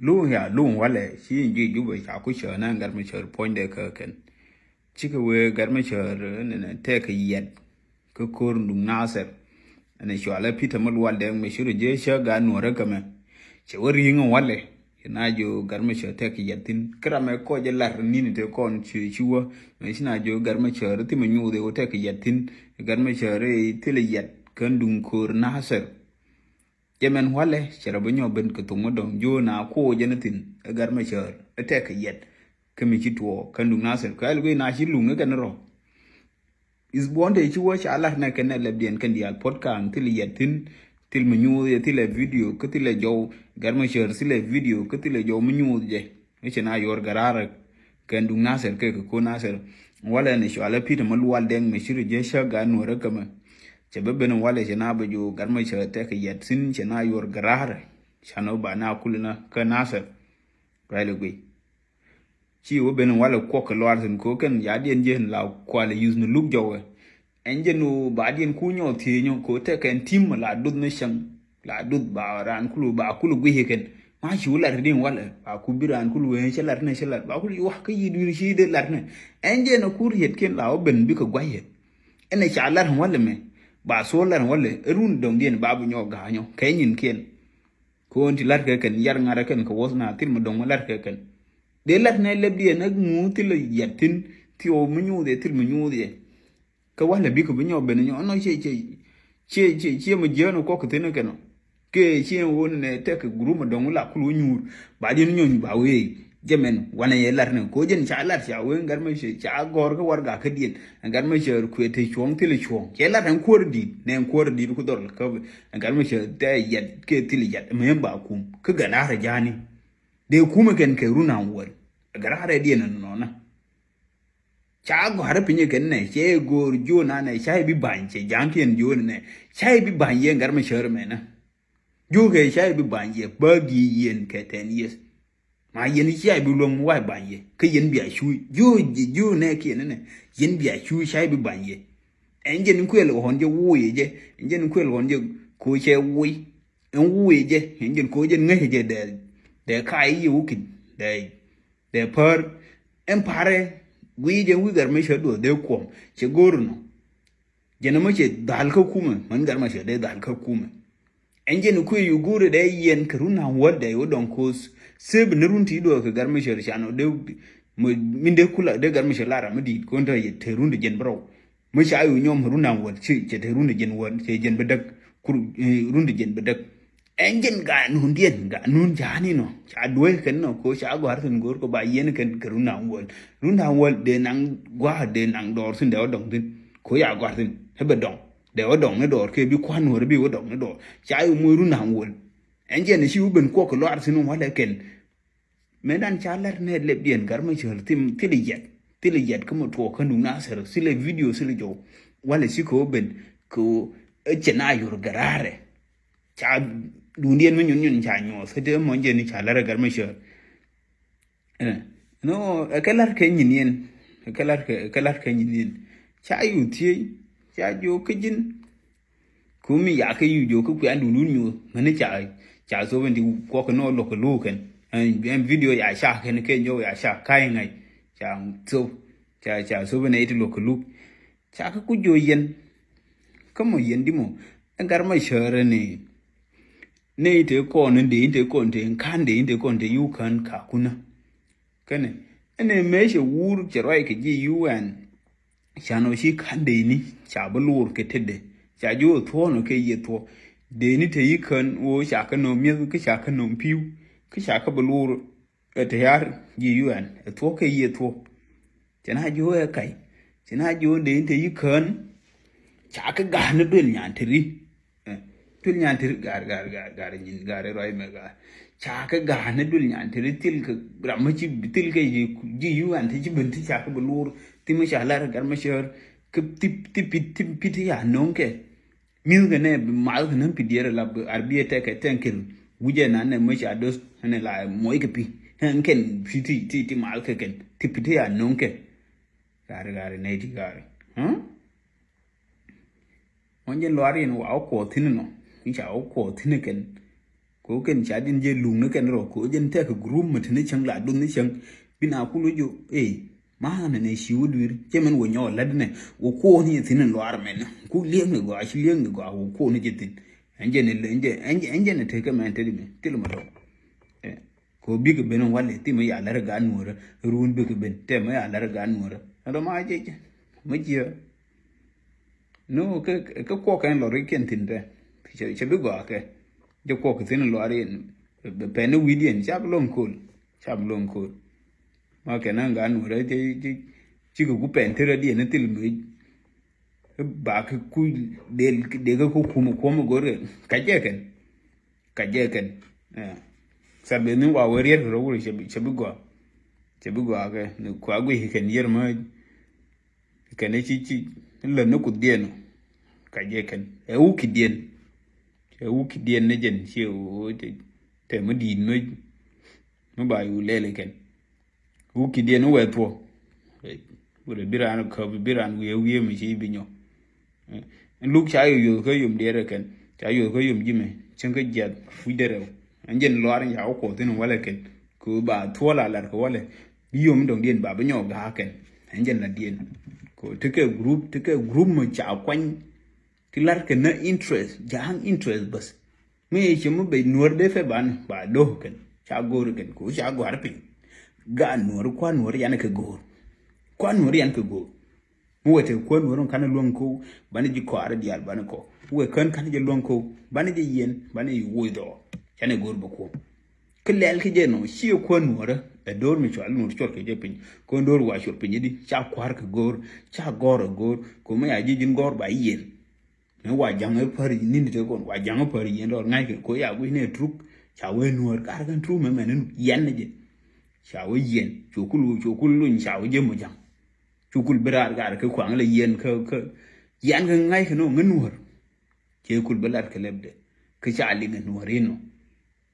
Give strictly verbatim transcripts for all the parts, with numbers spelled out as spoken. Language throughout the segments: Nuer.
Luŋ ya luŋ walɛ ci in ji̱ Jubɛ ca ku cäär na Gat Macäär puɔ̱nydɛ kä kɛn. Cikɛ wee Gat Macäär nɛnɛ tɛk kɛ yɛt kä ko̱r duŋ Nasir. Ɛn cualɛ Peter Malual Dɛŋ mɛ ci rɔ jɛ cä gaat nuɔrɛ kɛ mɛ. Cɛ wä ri̱ŋ walɛ. Ci na jiö Gat Macäär tɛk kɛ yɛt thi̱n. Kä ram ɛ kɔc ɛ lar ni̱n te kɔn ci ci wä. Mɛ ci na jiö Gat Macäär thimɛ nyuuth ɛ wä tɛk kɛ yɛt thi̱n. Gat Macäär thilɛ yɛt kän duŋ ko̱r Nasir. Jɛ mɛn walɛ cɛ rɔ bi nyɔ ben kɛ thok mi dɔŋ jiö na koc jɛ ni thi̱n ɛ Gat Macäär ɛ tɛk kɛ yɛt. Kä mi ci tuɔɔk kän duŋ Nasir kɛ ɛl guiy na ci luŋ ni kɛn rɔ. Is buɔ̱n te ci wä ca lat nɛ kɛn nɛ lɛpdiɛn kɛn diaal puɔ̱t ka̱a̱ŋ thilɛ yɛt thi̱n. Thil mi nyuuth yɛ thilɛ video kä thilɛ jɔw Gat Macäär thilɛ video kä thilɛ jɔw mi nyuuth jɛ. Mi cɛ na yuɔr gɛ raar kɛn duŋ Nasir kɛ kɛ ko̱ Nasir. Walɛ ni cualɛ Peter Malual Dɛŋ mi ci rɔ jɛ cä gaat nuɔrɛ kä mɛ. Cɛ bä ben walɛ cɛ na bä jiö Gat Macäär tɛk kɛ yɛt thi̱n cɛ na yuɔr gɛ raar. Ca nɔ ba na kul na kä Nasir. Ruac lɛ guiy. Ci wä ben walɛ kuɔk kɛ luaar thi̱n ko̱ kɛn ya diɛn jiɛn la kualɛ yuth ni luk jɔwɛ. Ɛn jɛn wä ba diɛn ku nyɔ thiee nyɔ ko̱ tɛk kɛn tim la duth ni cäŋ. La duth ba raan kulu ba kulu gui̱c kɛn. Ma ci wä lat diɛn walɛ ba ku bi raan kulu wee cä lat ni cä lat ba kulu wah kä yi duun ci dee lat ni. Ɛn jɛn ku riet kɛn la wä ben bikɛ gua̱c yɛ. Ɛn ca lat walɛ mɛ ba so lat walɛ run dɔŋ diɛn ba bi nyɔ ga̱a̱ nyɔ kɛ nyin kɛn. Ko̱n ti lat kɛ kɛn yar ŋa̱t kɛn kɛ wuɔth na thil mi dɔŋ mi lat kɛ kɛn. Dee lat nɛ lɛp diɛ nɛ ŋu thil yɛt thi̱n thiw mi nyuuth yɛ thil mi nyuuth yɛ. Kä walɛ bikɛ bi nyɔ ben nyɔ nɔ cie cie cie cie cie mi jiɛn kuɔk thi̱n kɛn ɔ. Kɛ cie wun nɛ tɛk group mi dɔŋ mi la kul wä nyuur ba diɛn nyɔny ba wee. Jɛ mɛn wanɛ yɛ lat ni ko jɛn ca lat ca wen gat mi ca gɔr kä warga kä diɛn. Gat mi cɛ kuɛ te cuɔŋ thil cuɔŋ cɛ lat ɛn kuɔr dit nɛ ɛn kuɔr dit ku dhɔr kä. Gat mi cɛ tɛ yɛt kɛ thil yɛt mɛ ba kum kä gat lar jani. Dee kum kɛn kɛ run an wal gat lar diɛn nɔnɔ. Ca gɔr piny kɛn nɛ cɛ goor jon anɛ ca bi bany cɛ jaŋ kiɛn jon nɛ ca bi bany yɛ gat mi cɛ rɛ mɛ na. Jukɛ ca bi bany yɛ ba gi yɛn kɛ ten years. Ma yɛn cia bi luɔ̱ŋ wa̱i̱ ba̱ny yɛ kä yɛn bia cuuc jiö jiö nɛ kiɛn nɛ yɛn bia cuuc cia bi ba̱ny yɛ. Ɛn jɛn kuɛl ɣɔn jɛ wuuc jɛ ɛn jɛn kuɛl ɣɔn jɛ ko cɛ wuuc. Ɛn wuuc jɛ ɛn jɛn ko jɛn ŋäc jɛ dɛ dɛ ka̱a̱c yɛ wukin dɛ dɛ pär. Ɛn parɛ guic jɛ wi̱i̱ gat mi cɛ duɔth dee kuɔm cɛ go̱o̱r nɔ. Jɛn ɛmɔ cɛ dhal kä kumɛ mɛn gat mi cɛ dee dhal kä kumɛ. Ɛn jɛn kui̱ yu guuri dee yɛn kɛ run na wäl dee wä dɔŋ ko̱o̱th. Sëëp ni run ti duɔɔk kɛ gat mi cɛ ri can wä dee min dee kula dee gat mi cɛ lar ram mi di̱i̱t kɔn te yɛ te run de jɛn bärɔw. Mi ca yu nyɔm run na wäl ci cɛ te run de jɛn wäl cɛ jɛn bä däk. Kur run de jɛn bä däk. Ɛn jɛn ganun diɛn ganun jani nɔ ca duɔ̱c kɛn nɔ ko ca gɔ̱a̱r thi̱n go̱o̱r ko ba yɛn kɛn kɛ run na wäl. Run na wäl dee naŋ gua̱a̱r dee naŋ dɔɔr thi̱n dee wä dɔŋ thi̱n ko ca gɔ̱a̱r thi̱n ɛ bɛ dɔŋ. Dee wä dɔŋ ni dɔɔr kɛ bi kua̱n wä bi wä dɔŋ ni dɔɔr ca yu moc run na wäl. Ɛn jɛn ci wä ben kuɔk kɛ luaar thi̱n walɛ kɛn. Mëë dan ca lɛr nɛ lɛp diɛn gat mi cäl thil yɛt thil yɛt kä mi tuɔɔk kä nuŋ na thɛr thil video thil jɔw. Walɛ ci kɛ wä ben kɛ wä cɛ na yor gɛ raarɛ. Ca duundiɛn mi nyun nyun ca nyuɔth kä dee mɔny jɛ ni ca lɛr ɛ gat mi cäl. Ɛ, no, ɛ kɛ lar kɛ nyin yɛn. Ɛ kɛ lar kɛ, ɛ kɛ lar kɛ nyin yɛn. Ca yu thiec ca jiök kä ji̱n. Kumi ya kɛ yu jiök kä kuian dun dun nyuuth mäni ca, ca thop in ti kuɔk kɛ nɔ lok kɛ luk kɛn. Ɛn, ɛn video ya ca kɛn kɛ nyɔk ya ca ka̱y ŋa̱c. Ca thop, ca, ca thop in ɛ ti lok kɛ luk. Ca kɛ ku jiök yɛn. Kä mɔ yɛn di mɔ. Ɛn gat mɔ cäärɛ ni. Ni te kɔn in de in te kɔn te in ka̱n de in te kɔn te yu ka̱n ka kunä. Kɛnɛ ɛn ɛ mëë cɛ wur cɛ ruac kɛ ji̱ yu ɛn. Can ɔ ci ka̱n de ni ca bi lur kɛ tetdɛ ca ji̱ ɔ thuɔ̱ɔ̱n ɔ kɛ yiëë thuɔ̱k. De ni te yi kän ɣöö ca kä nöm mi̱eth kä ca kä nöm pi̱w kä ca kä bi lur. Ɛ te yar ji̱ yu ɛn ɛ thuɔ̱k kɛ yiëë thuɔ̱k. Cɛ na ji̱ ɣöö ɛ kac cɛ na ji̱ ɣöö de ni te yi kän. Ca kä ga̱a̱n ni duël nyan te ri. Ɛ, duël nyan te ri ga̱a̱r ga̱a̱r ga̱a̱r ga̱a̱r nyin ga̱a̱r ruac mɛ ga̱a̱r. Ca kä ga̱a̱n ni duël nyan te ri thil kɛ ram mi ci thil kɛ ji̱ yu ɛn te ci ben ti ca kä bi lur. Thi mi ca lar gat mi cäär kä thi thi pit thi pit ya no̱o̱ŋ kɛ. Mi̱th kɛ nɛ bi mal kɛ näm pi diɛɛr la bi ar bi ɛ tɛk kɛ tɛŋ kɛl. Wujɛ na nɛ mɛ ca do̱th ɛn la mɔc kɛ pi ɛn kɛn pi ti ti ti mal kɛ kɛn ti pi ti ya no̱o̱ŋ kɛ. Gari gari nɛ ti gari. Mɔn jɛ luar yɛn wa wä kuɔth thi̱n nɔ in ca wä kuɔth thi̱n kɛn. Ko kɛn ca din jɛ luŋ ni kɛn rɔ ko jɛn tɛk group mi ti ni cäŋ la dun ni cäŋ. Bi na kul wä jo, ey, ma ni ne ci wä duir. Cɛ mɛn wä nyɔ lät ni wä kuɔn ni thin in luar mɛn. Ku liɛŋ ni gɔaa, ci liɛŋ ni gɔaa, wä kuɔn ni jɛ thin. Ɛn jɛ ni lɛ, ɛn jɛ, ɛn jɛ, ɛn jɛ ni tekɛ mɛn te di mi, thil ma dɔŋ. Eh, ko bik ben wale, thim ya lär gaat nuɔrä, run bik ben, tɛm ya lär gaat nuɔrä. Ɛn dɔ ma jɛ jɛ, ma jiɛ. No, kɛ, kɛ kuɔk kɛn lɔ ri kɛn thin tɛ. Cɛ, cɛ bi gɔaa kɛ. Jɛ kuɔk thin luar yɛn. Bɛ pɛn ni wi̱i̱ diɛn, ca bi lɔŋ kol. Ca bi lɔŋ kol. Ma kɛn an gaat nuɔrä, cɛ, cɛ, cikɛ ku pɛn therä diɛn ni thil mec. Ba kɛ ku del, del kɛ ku kum, kum gor kɛ. Ka jɛ kɛn. Ka jɛ kɛn. Eh. Sa ben ni wa wä riɛt kɛ rɔ wuri cɛ bi, cɛ bi gɔaa. Cɛ bi gɔaa kɛ. Ni kua gui kɛn yɛr ma. Kɛn ci, ci lä ni kuth diɛn. Ka jɛ kɛn. Ɛ wuk ki diɛn. Ɛ wuk ki diɛn ni jɛn ci wuk tɛ mi diit mi, mi ba yu lɛl kɛn. Wuk ki diɛn wɛ thuɔ. Wurɛ bi raan käp, bi raan wiee wiee mi ci bi nyɔ. Luk ca yɔ yoth kä yom diɛɛr kɛn. Ca yoth kä yom ji̱ mɛ. Cäŋ kä jiath wi̱c dɛ rɛw. Ɛn jɛn luaar in ca wä kuɔth thin walɛ kɛn. Kɛ ba thuɔ la lar kɛ walɛ. Bi yom dɔŋ diɛn ba bi nyɔ ga̱a̱ kɛn. Ɛn jɛn la diɛn. Kɛ ti kɛ group, ti kɛ group mi ca kuany. Ti lar kɛ na interest, ja̱a̱ŋ interest bäth. Mi ci mi ben nuɔr dee fɛ ban ba do̱h kɛn. Ca go̱o̱r kɛn, ko ca gɔ̱a̱r piny. Gaat nuɔr, kua̱r nuɔr yan kɛ go̱o̱r. Kua̱r nuɔr yan kɛ go̱o̱r. Mi wɛ te kuäär nuɔ̱ɔ̱r in ka̱n luäŋ ko̱w banɛ ji̱ kɔaarä diaal banɛ kɔ. Wee kän ka̱n jɛ luäŋ ko̱w banɛ jɛ yiɛn banɛ yi woc dhɔɔ. Canɛ go̱o̱r bɛ kuɔ̱m. Kä lɛl kä jɛ nɔ ciɛ kuäär nuɔ̱ɔ̱rä ɛ do̱r mi cual nuɔ̱ɔ̱r cuɔr kɛ jɛ piny. Kɔn do̱r wa cuɔr piny di ca kua̱r kɛ go̱o̱r ca gɔ̱r ɛ go̱o̱r. Kɔn mi ya ji̱ ji̱n gɔ̱r ba yiɛn. Ni wa ja̱ŋ ɛ pär ni̱n te kɔn wa ja̱ŋ ɛ pär yiɛn dɔr ŋa̱ckɛ ko ya gui̱c ni ɛ truk. Ca wee nuɔ̱ɔ̱r kar kɛn truk mɛ mɛn ni yɛn ni jɛ. Ca wee yiɛn cu kul cu kul luny ca wee jɛ mɔ ja̱ŋ. Cukul bi raar gar kä kuaŋ la yɛn kä kä yɛn kä ŋa̱c kä nɔ ŋä nuɔ̱r. Cɛ kul bi lat kä lɛpdɛ kä ca liŋ ɛ nuɔ̱r inɔ.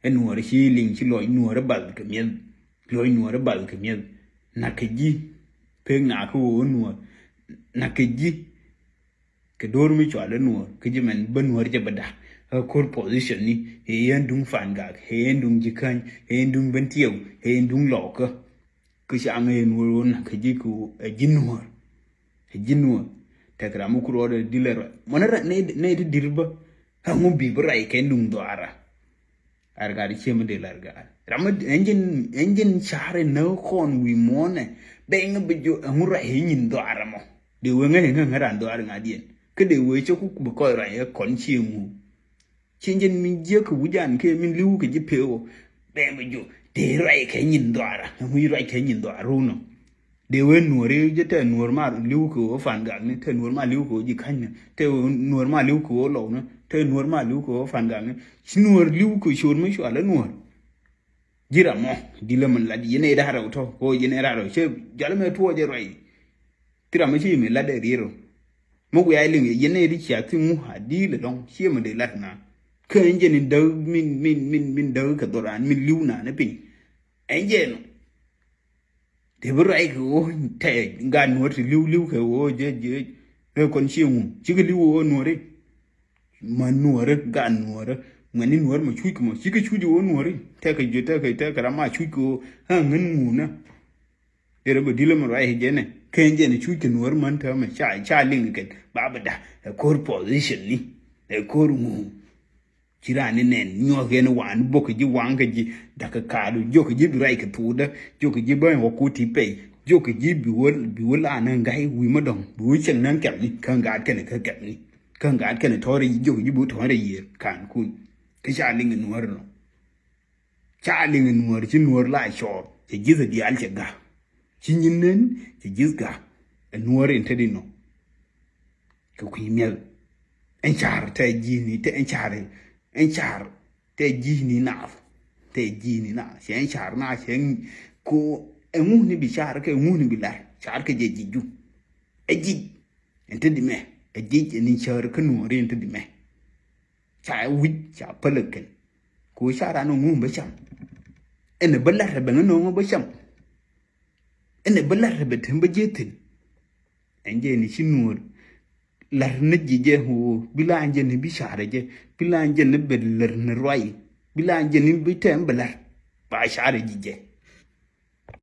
Ɛ nuɔ̱r ci liŋ ci lɔc nuɔ̱r ɛ bal kɛ miɛth. Lɔc nuɔ̱r ɛ bal kɛ miɛth. Nak kɛ ji̱ pek nak kä ɣöö nuɔ̱r. Nak kɛ ji̱ kɛ do̱r mi cual ɛ nuɔ̱r kä ji̱ mɛn bä nuɔ̱r jɛ bä da̱. Ɛ ko̱r position ni ɛ yɛn duŋ fan gak ɛ yɛn duŋ ji̱ käny ɛ yɛn duŋ ben tiɛw ɛ yɛn duŋ lɔɔkä. Kä ca ŋäc nuɔ̱ɔ̱r ɣöö nak kä ji̱ kɛ ɣöö ɛ ji̱ nuɔ̱ɔ̱r. Ɛ ji̱ nuɔ̱ɔ̱r tɛk ram mi kur ɣɔɔdɛ dilɛ ruac mɔnɛ nɛy ti di̱r bä. Ɛŋu bi bi ruac kɛ nuŋ dhɔaara. Ar gat ciemä dee lar gat ram mi ɛn ji̱n ɛn ji̱n ca̱r in näk kɔn wi̱i̱ muɔ̱ɔ̱nɛ. Bɛŋ bi jiɔ ɛŋu ruac in nyin dhɔaara mɔ dee wee ŋäc in ŋäc ŋäc ran dhɔaar ŋa̱diɛn kä dee wee cä ku bi kɔc ruac ɛ kɔn cieŋ wu. Ci jɛn min jiäk kɛ wi̱can kɛ min li̱w kɛ ji̱ pek ɔ. Bɛ mi jiɔ dee ruac kɛ nyin dhɔaara ɛŋu ruac kɛ nyin dhɔaara runɔ. Dee wee nuɔ̱ɔ̱ri jɛ tɛ nuɔ̱ɔ̱r ma li̱w kɛ ɣöö fan gak ni tɛ nuɔ̱ɔ̱r ma li̱w kɛ ɣöö ji̱ ka̱ny ni tɛ nuɔ̱ɔ̱r ma li̱w kɛ ɣöö lɔw ni tɛ nuɔ̱ɔ̱r ma li̱w kɛ ɣöö fan gak ni. Ci nuɔ̱ɔ̱r li̱w kɛ co̱o̱r mi cual ɛ nuɔ̱ɔ̱r. Ji̱ ram mɔ di̱t lɛ min lat yɛn ɛ da̱r rɛw tɔ kɛ ɣöö yɛn ɛ da̱r rɛw cɛ jɔl mɛ tuɔɔc ɛ ruac. Ti ram mi ci mi lat ɛ rier ɔ. Mi wiaa liŋ yɛn nɛy ti cia thi̱n ŋu a di̱i̱l ɛlɔ̱ŋ ciɛ mi dee lat na. Kä ɛn jɛn in däk min min min min däk kɛ dhɔran min li̱w na ni piny. Ɛn jɛn ɔ. Dee bi ruac kɛ ɣöö tɛ gaat nuɔ̱ɔ̱r ti li̱w li̱w kɛ ɣöö jɛ jɛ ɛ kɔn ciɛ ŋu cikɛ li̱w ɣöö nuɔ̱ɔ̱ri. Ma nuɔ̱ɔ̱ri gaat nuɔ̱ɔ̱ri ŋuɛni nuɔ̱ɔ̱ri ma cuc kɛ mɔ cikɛ cuc ɣöö nuɔ̱ɔ̱ri tɛkɛ jɛ tɛkɛ tɛkɛ ram ma cuc kɛ ɣöö ɣä ŋän ŋu na. Derɛ bä dilä mi ruac jɛnɛ ken jɛn cuc kɛ nuɔr män täämɛ ca ca liŋ kɛn ba bä da ɛ ko̱r position ni ɛ ko̱r ŋu. Ci raan ni nɛn nyuɔk yɛn wan bok kɛ ji̱ waŋ kɛ ji̱ da̱k kɛ kaadu jiök kɛ ji̱ bi ruac kɛ thuudä jiök kɛ ji̱ bäny wä ku ti pɛy jiök kɛ ji̱ bi wä bi wä la nä ga̱y wi̱i̱ mä dɔ̱ŋ bi wä cieŋ nä kɛm ni kä gaat kɛn kä kɛm ni kä gaat kɛn tɔ̱rɛ jiök kɛ ji̱ bi wä tɔ̱rɛ yiër kan kun. Kä ca liŋ nuɔr nɔ. Ca liŋ nuɔr ci nuɔr la cɔɔr cɛ ji̱th diaal cɛ ga̱. Ci nyin nen cɛ ji̱th ga̱. Ɛ nuɔr in te di nɔ. Kɛ kui̱ miɛl ɛn ca̱r tɛ ji̱thni tɛ ɛn ca̱r ɛn ca̱r tɛ ji̱thni naath. Tɛ ji̱thni naath cɛ ɛn ca̱r naath cɛ ko ɛŋu ni bi ca̱r kɛ ɛŋu ni bi lar ca̱r kɛ jɛ ji̱c ju. Ɛ ji̱c ɛn te di mɛ ɛ ji̱c ɛn in cäär kä nuɔr in te di mɛ. Ca wi̱c ca päl ɛ kɛn. Ku ca ran ŋuum bä cam. Ɛn bä lat rɛ bɛ ŋä nööŋä bä cam. Ɛn bä lat rɛ bɛ tem bä ji̱ thi̱n. Ɛn jɛ ni ci nuɔ̱ɔ̱r. Lat ni ji̱ jɛ ɣöö bi la ɛn jɛ ni bi carɛ jɛ bi la ɛn jɛ ni bɛ lär ni ruac. Bi la jɛ ni bi tɛm bi lar. Ba share ji̱ jɛ.